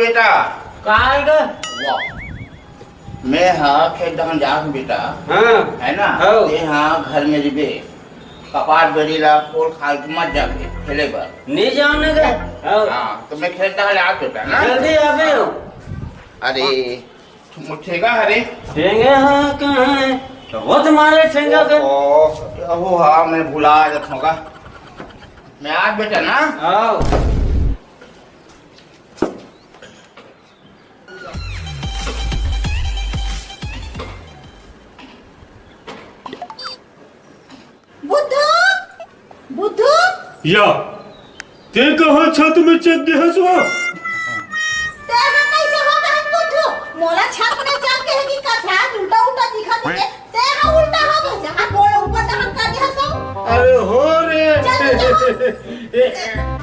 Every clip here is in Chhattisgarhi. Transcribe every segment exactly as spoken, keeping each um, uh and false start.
बेटा। का आय गा? वाह। मैं हा खेत डहन जात हूँ बेटा। हाँ। है ना? हाँ। ते हा घर में रिबे। कपाट बेड़ी ला खोल खाल के मत जाबे खेले बर। नहीं जाने गा। हाँ। हाँ, तो मैं खेत डहन जात बेटा ना। जल्दी आबे हो। अरे, तुम ठेंगा हरे। ठेंगा हाँ, कहाँ है? तो वो तुम्हारे ठेंगा के। ओ, ओ, हाँ, मैं भुला जात हूँ गा। मैं आज बेटा ना। आओ। बुद्धू, बुद्धू। या, ते कहाँ छत में चढ़ गे हस वो? ते हा कैसे हो गए बुद्धू? मोला छत में चढ़ के है कि कथा उल्टा उल्टा दिखत हे। ते हा उल्टा हो गए, जहाँ गोड़ ऊपर तहन कर दे हसो। अरे हो रे। चल, चल। ए, ए,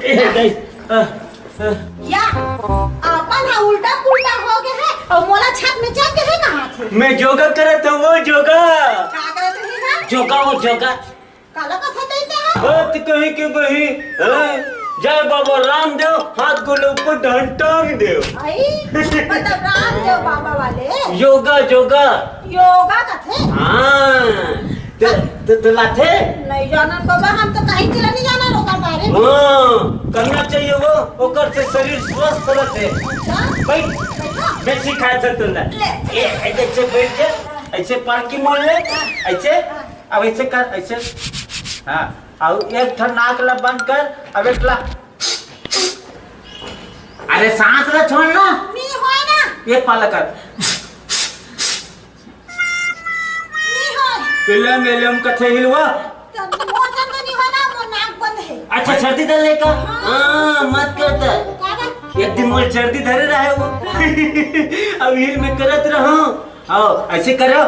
ए, ए, आ, आ। या, अपन हा उल्टा पुल्टा हो गए है और मोला छत में चढ़ के है कहाँ थे? मैं योगा करत हूँ, वो योगा। का करत रही ना? योगा, वो योगा। काला कथा देते हैं? बात कही के बही, हाँ? जय बाबा रामदेव, हाथ को ऊपर ढन टांग देव। आई, मतलब रामदेव बाबा वाले? योगा, योगा। योगा कथे? हाँ। तो, तो, तो लाथे? नहीं जाना बाबा, हम तो कहीं चला नहीं जाना लोग बारे में। हाँ, करना चाहिए वो, ओकर से शरीर स्वस्थ रहते। अच्छा। भाई, बैठो। मैं सिखाया था तुमने। ले। ए, ऐसे बैठ जा, ऐसे पालकी मोड़ ले, ऐसे। हाँ। अब ऐसे कर, ऐसे। हाँ, और एक ठन नाक ला बंद कर, अब एक ला। अरे सांस ला छोड़ ना। नहीं होए ना। ये पाला कर। नहीं होए। विलोम विलोम कथे हिलवा। तब मोर संग नहीं होए ना, मोर नाक बंद है। अच्छा, सर्दी दल लेका? हाँ। हाँ, मत करता। का बा? एक दिन मोर सर्दी धरे रहे वो। अब हिल में करत रहूं। आओ, ऐसे करो,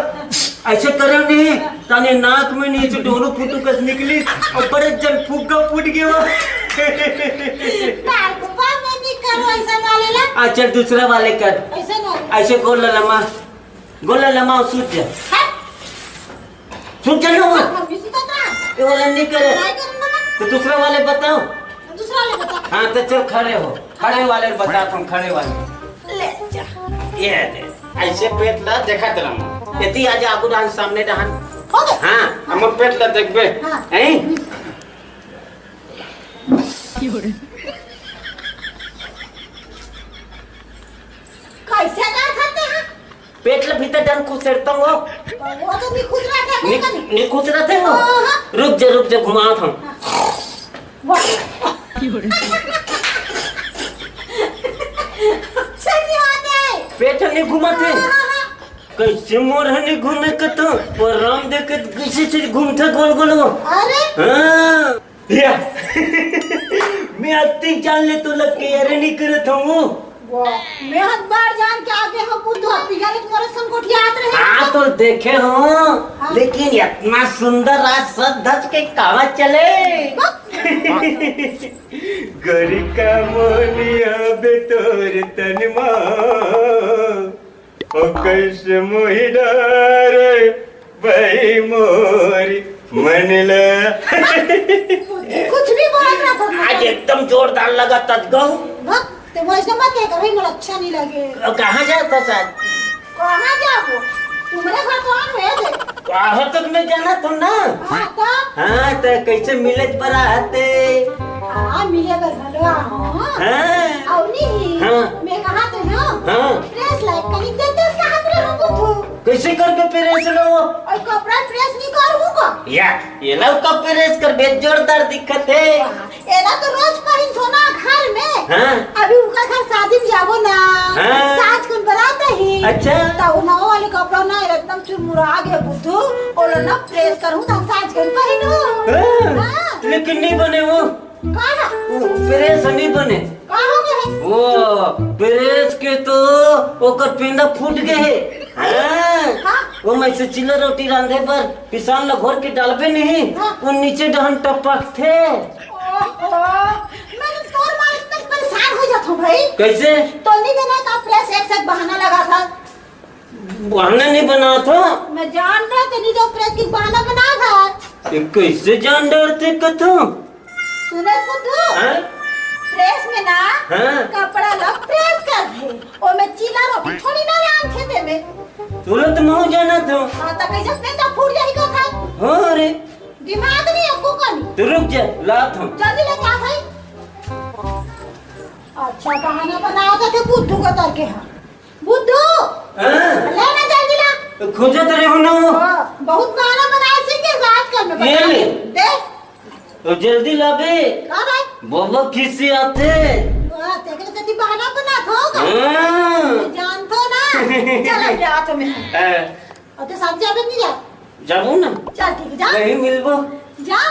ऐसे करो नहीं, ताने नाक में नीचे डोरू फुटू कस निकली और बड़े जन फुग्गा फूट गया। नाक ऊपर में नहीं करो ऐसा वाले ला। आ, चल दूसरा वाले कर। ऐसे ना। ऐसे गोल लमा, गोल लमा सूझ जा। हट। सूझ जा ना वो। हम भी सुतत रहा। ये वाला नहीं करे। नहीं करना ना। तो दूसरा वाले बताओ। दूसरा वाले बता। हाँ, तो चल खड़े हो, खड़े वाले बता तुम, खड़े वाले। ले जा। ये दे, ऐसे पेट ला देखत रहूं। यदि आज आगू डाहन सामने डाहन। हो गए। हाँ, हम पेट ला देखबे। हाँ। हैं? कैसे का खाते हैं? पेट ला भीतर डाहन खुसेड़ता हूँ। वो तो नहीं खुश रहता है, नि-, नहीं खुश रहते हो। हाँ, हाँ। रुक जा, रुक जा, घुमावत हूँ। वाह। अच्छा नहीं होते। पेट नहीं घूमते। हाँ, हाँ, हाँ। कैसे मोर हने घूमे कतो, और राम देखे कैसे चीज घूमता गोल गोल वो। अरे। हाँ। या। मैं अत्ती जान ले तो लग के यार नहीं करत हूँ। वाह, मैं हर बार जान के आगे हम बुद्धू हत्ती यार एक मोरे संग गोठियात रहे। हाँ, तो देखे हो, हाँ। लेकिन इतना सुंदर राज सज धज के कहाँ चले? बस। गोरी का मोनिया बे तोर तन मा, ओ कैसे मोहि डारे बही मोरी मन ले। कुछ भी बोलत रहा था। आज एकदम जोरदार लगा तजगऊ। भक, ते वैसे मत कह कर भाई, मोला अच्छा नहीं लगे। अब कहाँ जाता साथ? कहाँ जाबो? तुम्हारे घर कौन है दे? कहाँ तक मैं जाना तुम ना? हाँ, तो? हाँ, तो कैसे मिले बराते? हाँ, मिले बर भलो आहो। हाँ। और नहीं, हाँ। मैं कहा तो हूँ। हाँ। प्रेस लाइक कनिक देते उसका हाथ में हमको तू। कैसे करके प्रेस लो? और कपड़ा प्रेस नहीं करूँगा। या, ये लो कब प्रेस कर बे जोरदार दिखत है। हाँ। एला तो रोज पहिनथो ना घर में। हाँ। अभी उनका घर शादी में जाबो ना। हाँ। साज कुन बरात ही। अच्छा। तो वो नवा वाले कपड़ा ना एकदम चुरमुरा गए बुद्धू। ओला ना प्रेस करूँ तो साज कुन पहिनू। हाँ। हाँ। लेकिन नहीं बने वो। का? वो प्रेस नहीं बने। का हो गए? वो प्रेस के तो ओकर पेंदा फूट गए है। हाँ। हाँ। वो मैं से चिल्ला रोटी रांधे पर पिसान ल घोर के डालबे नहीं, हाँ। वो नीचे डहन टपकथे। ओहो, मैं तो तोर मारे इतना परेशान हो जाता हूँ भाई। कैसे? तो नहीं देना का प्रेस एक से एक बहाना लगा था। बहाना नहीं बना था। मैं जान रहा था नहीं तो प्रेस की बहाना बना था। ये कैसे जान डरते कथो? सुने तो तू। हाँ? प्रेस में ना हाँ। कपड़ा ला प्रेस कर दे, ओमे चीला रोटी थोड़ी ना रांधथे ते में। तुरंत महू जाना तो। हाँ, त कैसे पेंदा फूट जाही का था? हाँ रे। दिमाग नहीं है को कनी। तू रुक जा, लात हूँ। जल्दी लेके आ भाई। अच्छा बहाना बनावत हे बुद्धू का तरके हा। बुद्धू, हाँ। ले ना जल्दी ला। तो खोजत रहे हो ना वो। हाँ, बहुत बहाना बनाए से के रात कर में ये बता ले। दे। तो जल्दी लाबे। का भाई? बाबा खिसी आथे। वाह, तेरे से ती बहाना बनात होगा। हाँ। जानत हो ना। चल, अब जात हूँ मैं। हाँ। अब तो साथ जाबे नहीं जा। जाबो ना। चल, ठीक है, जा। वहीं मिलबो। जा।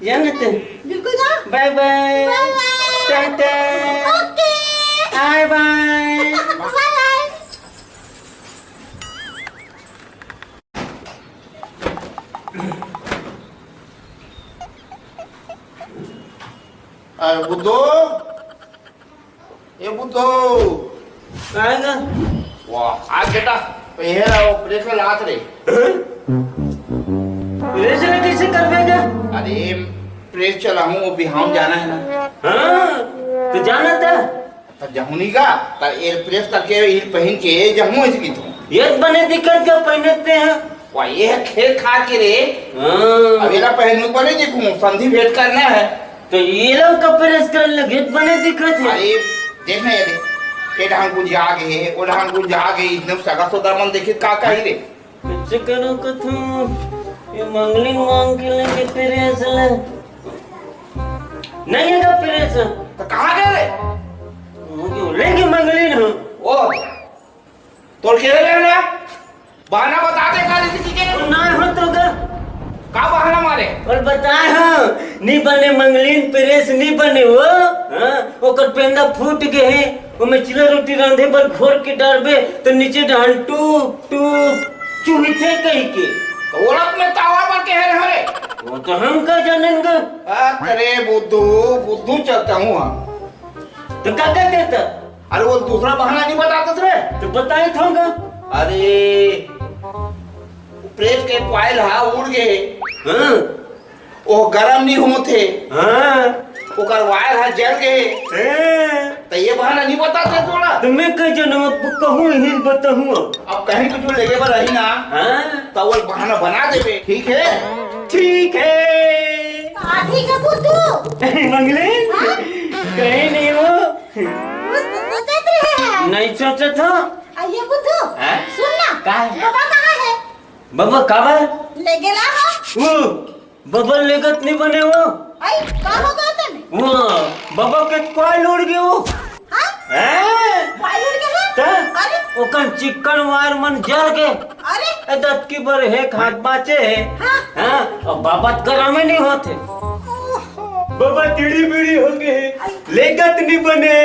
जा ना ते। बिल्कुल जा। बाय बाय। बाय बाय। टाटा। ओके। बाय बाय। बाय बाय। अरे बुद्धू, ए बुद्धू। काय ना? वाह, आज बेटा, तो ये रहा वो प्रेस में लात रे। प्रेस में कैसे करबे का? अरे, प्रेस चलाहूँ, वो बिहाव जाना है ना। हाँ, तो जाना था। त जहुनी का, त ये प्रेस करके, ये पहन के, जहूँ इसकी तो। ये बने दिक्कत का पहनते हैं। वाह, ये है खेत खार के रे। हाँ। अब एला पहनू पड़े जे कहूँ, संधि भेंट करना है। तो ये लोग का प्रेस कर लगे, बने दिक्कत है। अरे, देख ना ये देख। ये ढांग गुंजा गे, वो ढांग गुंजा गे, इतने सगा सोदा मन देखे का कही रे। कैसे करो कथू, ये मंगलिन मांग के लेके प्रेस ले। नहीं है का प्रेस? तो कहाँ गए रे? वो क्यों लेके मंगलिन हो? ओ, तोर के रहे ना? बहाना बता दे का जैसे कि के? वो ना हो तो का? का बहाना मारे? और बताए हो, नी बने मंगलिन प्रेस नी बने वो, हाँ? ओकर पेंदा फूट गए है, ओमे चिला रोटी रांधे बर घोर के डारबे, तो नीचे डाल टूप, टूप, चुहिथे कही के। तो ओलक में तावा पर के है रे? वो तो हम का जानन गा। अरे बुद्धू, बुद्धू चलता हूँ हम। तो का कहते था? अरे वो दूसरा बहाना नहीं बताता रे। तो बताए था का? अरे प्रेस के क्वाइल हा उड़ गए। हाँ। वो गरम नहीं होते। हाँ। ओकर वायर हा जल गए। हाँ। तो ये बहाना नहीं बताते तोला। तो मैं कह जनम अब कहूँ ही बताऊँ। अब कहीं कुछ लेके पर रही ना। हाँ। तो वो बहाना बना देबे। ठीक है? ठीक है। हाँ, ठीक है बुद्धू। मंगले? हाँ? कहीं नहीं हो। कुछ तो सोचत रहे। नहीं सोचा था। आ, ये बुद्धू, हाँ? सुन ना। का है? बाबा कहाँ है? बाबा का बा? ले गेला हो। वो बाबा लेगत नहीं बने वो। आई, का हो गया तने? वो बाबा के क्वाइल उड़ गए वो। हाँ? हैं? क्वाइल उड़ गए है? त? अरे। ओकन चिक्कन वायर मन जल गए। अरे। ए दतकी बर एक हाथ बाचे है। हाँ। हाँ, अब बाबा त गरमे नहीं होते। ओहो। बाबा टीढ़ी बीढ़ी हो गए हैं। आई। लेगत नहीं बने।